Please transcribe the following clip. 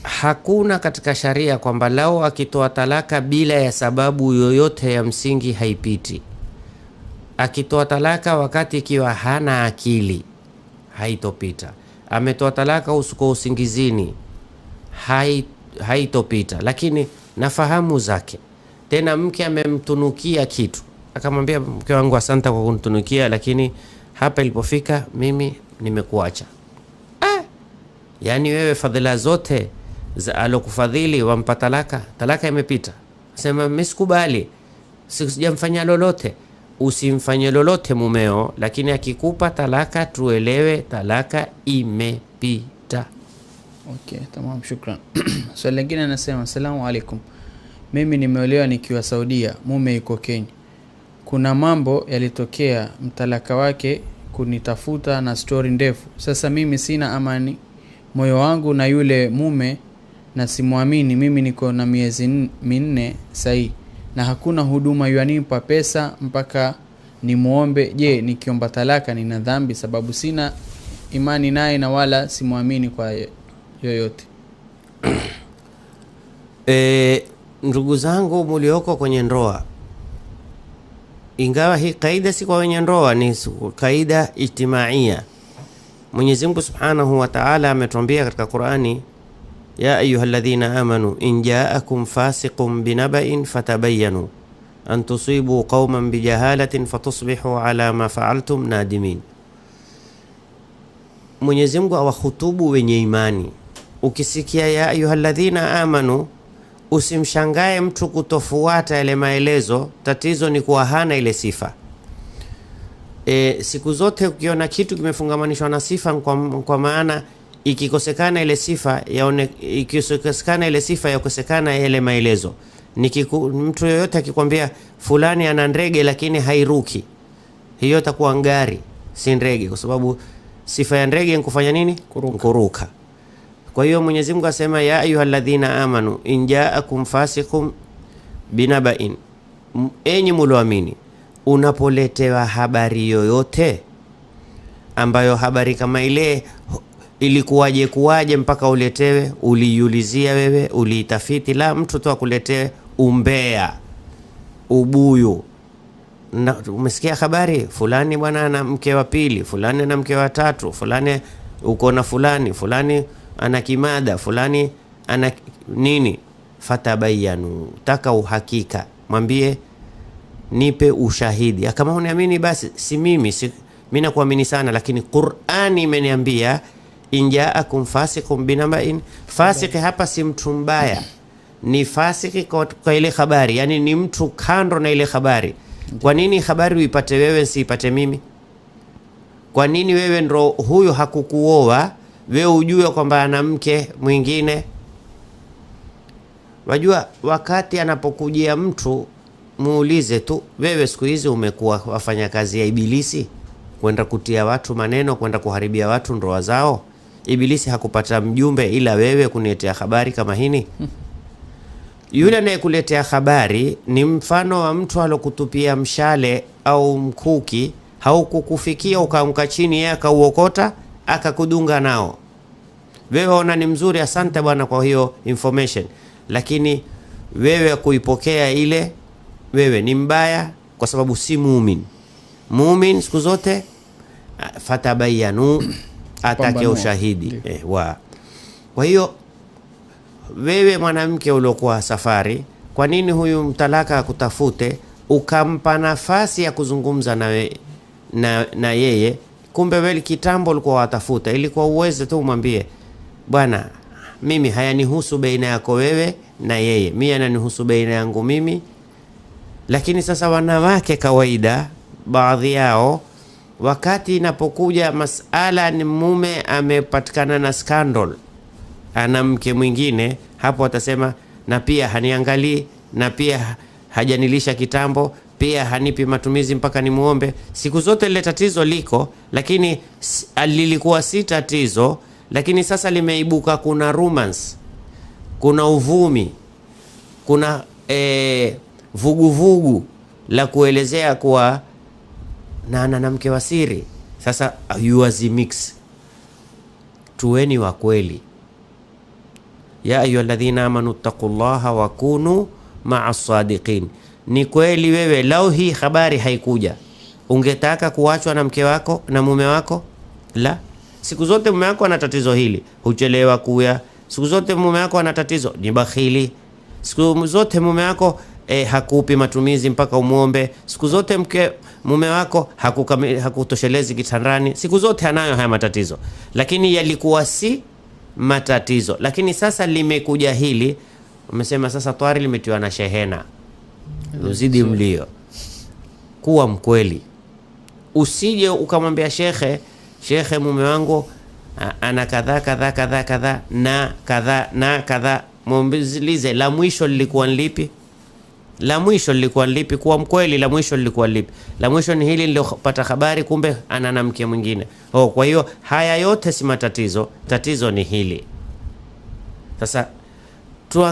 Hakuna katika sharia kwamba lao akitoa talaka bila ya sababu yoyote ya msingi haipiti. Akitoa talaka wakati ikiwa hana akili haitopita. Ametoa talaka usiku usingizini haitopita. Lakini nafahamu zake. Tena mke amemtunukia kitu, akamwambia mke wangu asante kwa kunitunukia, lakini hapa ilipofika mimi nimekuacha. Yaani wewe fadhila zote za alokufadhili wampa talaka, talaka imepita. Sema mimi sikubali, sijamfanyia lolote. Usimfanye lolote mumeo, lakini akikupa talaka tuelewe talaka imepita. Okay, tamam, shukran. Swali lingine anasema, asalamu alaikum. Mimi nimeolewa nikiwa Saudia, mume yuko Kenya. Kuna mambo yalitokea, mtalaka wake kunitafuta na story ndefu. Sasa mimi sina amani moyo wangu na yule mume na simuamini. Mimi niko na miezi 4 sahi na hakuna huduma yanipa pesa mpaka nimuombe. Je, nikiomba talaka nina dhambi? Sababu sina imani naye na wala simuamini kwa yoyote. Ndugu zangu mulioko kwenye ndoa, ingawa hii kaida si kwa wenye ndoa, ni kaida ijtimaia. Mwenyezi Mungu Subhanahu wa Ta'ala ametuambia katika Qur'ani, ya ayyuhalladhina amanu in ja'akum fasiqun binaba'in fatabayyanu an tusibu qauman bijahalatin fatusbihu ala ma fa'altum nadimin. Mwenyezi Mungu awahutubu wenye imani. Ukisikia ya ayyuhalladhina amanu, usimshangae mtu kutofuata yale maelezo. Tatizo ni kuwa hana ile sifa. Siku zote ukiona kitu kimefungamanishwa na sifa, kwa maana ikikosekana ile sifa ikikosekana ile sifa yakosekana yale maelezo. Mtu yoyote akikwambia fulani ana ndege lakini hairuki, hiyo itakuwa ngari, si ndege, kwa sababu sifa ya ndege ni kufanya nini? Kuruka. Kuruka. Kwa hiyo Mwenyezi Mungu asema ya ayyuhalladhina amanu in ja'akum fasiqun binaba'in, enyi mlioamini, unapoletewa habari yoyote ambayo habari kama ile ilikuwaje kuwaje mpaka uletewe, uliiulizia wewe, uliitafiti? La, mtu tu akuletee umbea, ubuyu. Na umesikia habari fulani bwana ana mke wa pili, fulani ana mke wa tatu, fulani uko na fulani, fulani ana kimada, fulani ana nini. Fatabayanu, taka uhakika, mwambie nipe ushahidi. Kama uniamini basi si mimi, si mimi nakuamini sana, lakini Qur'ani imeniambia injaakum fasiqun binaba'in. Fasiki hapa si mtu mbaya, ni fasiki kwa ile habari, yani ni mtu kando na ile habari. Kwa nini habari uipate wewe siipate mimi? Kwa nini wewe ndo huyu hakukuoa wewe ujue kwamba ana mke mwingine? Wajua, wakati anapokujia mtu muulize tu, wewe siku hizi umekuwa wafanya kazi ya ibilisi, kwenda kutia watu maneno, kwenda kuharibia watu ndoa zao. Ibilisi hakupata mjumbe ila wewe kuniletea habari kama hini. Yule anayekuletea habari ni mfano wa mtu alokutupia mshale au mkuki, haukukufikia ukaanguka chini, yeye akauokota akakudunga nao. Wewe ona ni mzuri, asante bwana kwa hiyo information, lakini wewe kuipokea ile, wewe ni mbaya kwa sababu si muumini. Muumini siku zote fatabayanu, atake ushahidi. Kwa hiyo wewe mwanamke uliokuwa safari, kwa nini huyu mtalaka akutafute ukampa nafasi ya kuzungumza na yeye? Kumbe wewe kitambo ulikuwa watafuta ili kwa uweze tu umwambie bwana, mimi hayanihusu baina yako wewe na yeye, mimi yananihusu baina yangu mimi. Lakini sasa wanawake kawaida baadhi yao, wakati inapokuja masala ni mume amepatikana na scandal, ana mke mwingine, hapo atasema na pia haniangalii, na pia hajanilisha kitambo, pia hanipi matumizi mpaka nimuombe. Siku zote lile tatizo liko, lakini lilikuwa si tatizo, lakini sasa limeibuka. Kuna romance, kuna uvumi, kuna vuguvugu la kuelezea kuwa na mke wa siri. Sasa you as mix. Tuweni wa kweli. Ya ayyuhalladhina amanu taqullaha wa kunu ma'a sadiqin. Ni kweli wewe, lau hii habari haikuja, ungetaka kuachwa na mke wako na mume wako? La. Siku zote mume wako ana tatizo hili, huchelewa kuya. Siku zote mume wako ana tatizo, ni bakhili. Siku zote mume wako hakupi matumizi mpaka umuombe. Siku zote mume wako hakutoshelezi kitandani. Siku zote anayo haya matatizo, lakini yalikuwa si matatizo. Lakini sasa limekuja hili, umesema sasa twari limetiwa na shehena, uzidi mlio. Kuwa mkweli, usije ukamwambia shekhe, shekhe, mume wangu ana kadhaa kadhaa kadhaa kadhaa na kadhaa na kadhaa. Muulize la mwisho lilikuwa lipi? La mwisho lilikuwa lipi? Kuwa mkweli, la mwisho lilikuwa lipi? La mwisho ni hili nililopata habari, kumbe ana na mke mwingine. Oh, kwa hiyo haya yote si matatizo, tatizo ni hili. Sasa tuangalie.